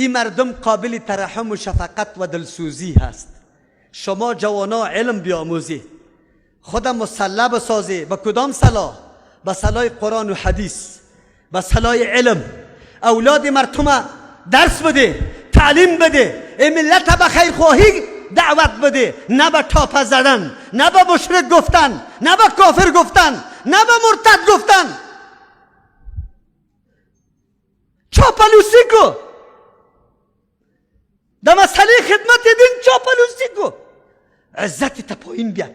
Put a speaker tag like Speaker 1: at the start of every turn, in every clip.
Speaker 1: این مردم قابل ترحم و شفقت و دلسوزی هست. شما جوانا علم بیاموزی، خودم مسلح بسازی. با کدام سلاح؟ با سلاح قرآن و حدیث، با سلاح علم. اولاد مردم درس بده، تعلیم بده، این ملت به خیرخواهی دعوت بده، نه به تاپه زدن، نه به مشرک گفتن، نه به کافر گفتن، نه به مرتد گفتن. چاپلوسی کو در مسئله خدمت دین، چاپلوسی کو. عزت تا پایین بیار،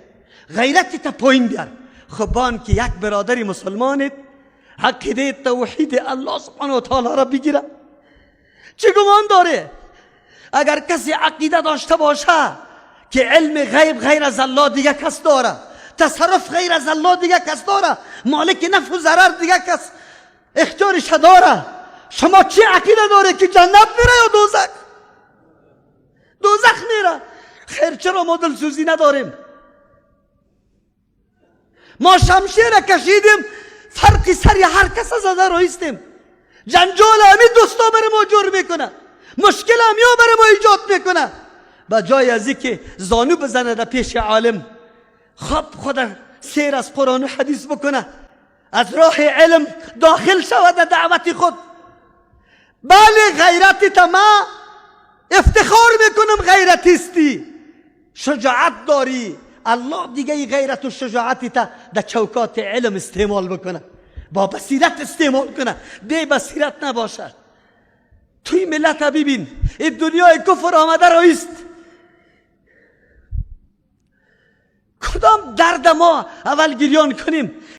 Speaker 1: غیرت تا پایین بیار. خب که یک برادر مسلمانت عقیده توحید الله سبحانه و تعالی را بگیره، چه گمان داره؟ اگر کسی عقیده داشته باشه که علم غیب غیر از الله دیگه کس داره، تصرف غیر از الله دیگه کس داره، مالک نفع و ضرر دیگه کس اختیارش داره، شما چی عقیده داره که جنت میره یا دوزخ؟ دوزخ میره. خیر، چرا ما دلسوزی نداریم؟ ما شمشیر کشیدیم، فرق سر هر کس زده رایستیم. جنجال همین دوستا بر ما جور میکنه، مشکل همیا بر ما ایجاد میکنه. با جای از که زانو بزنه در پیش عالم، خب خود سیر از قرآن و حدیث بکنه، از راه علم داخل شود در دعوت خود. بله، غیرت تا ما افتخار میکنم، غیرتیستی، شجاعت داری. الله دیگه ای غیرت و شجاعت تا در چوکات علم استعمال بکنه، با بصیرت استعمال کنه، بی بصیرت نباشد. توی ملت ببین، این دنیای کفر آمده رایست. کدام درد ما اول گریان کنیم؟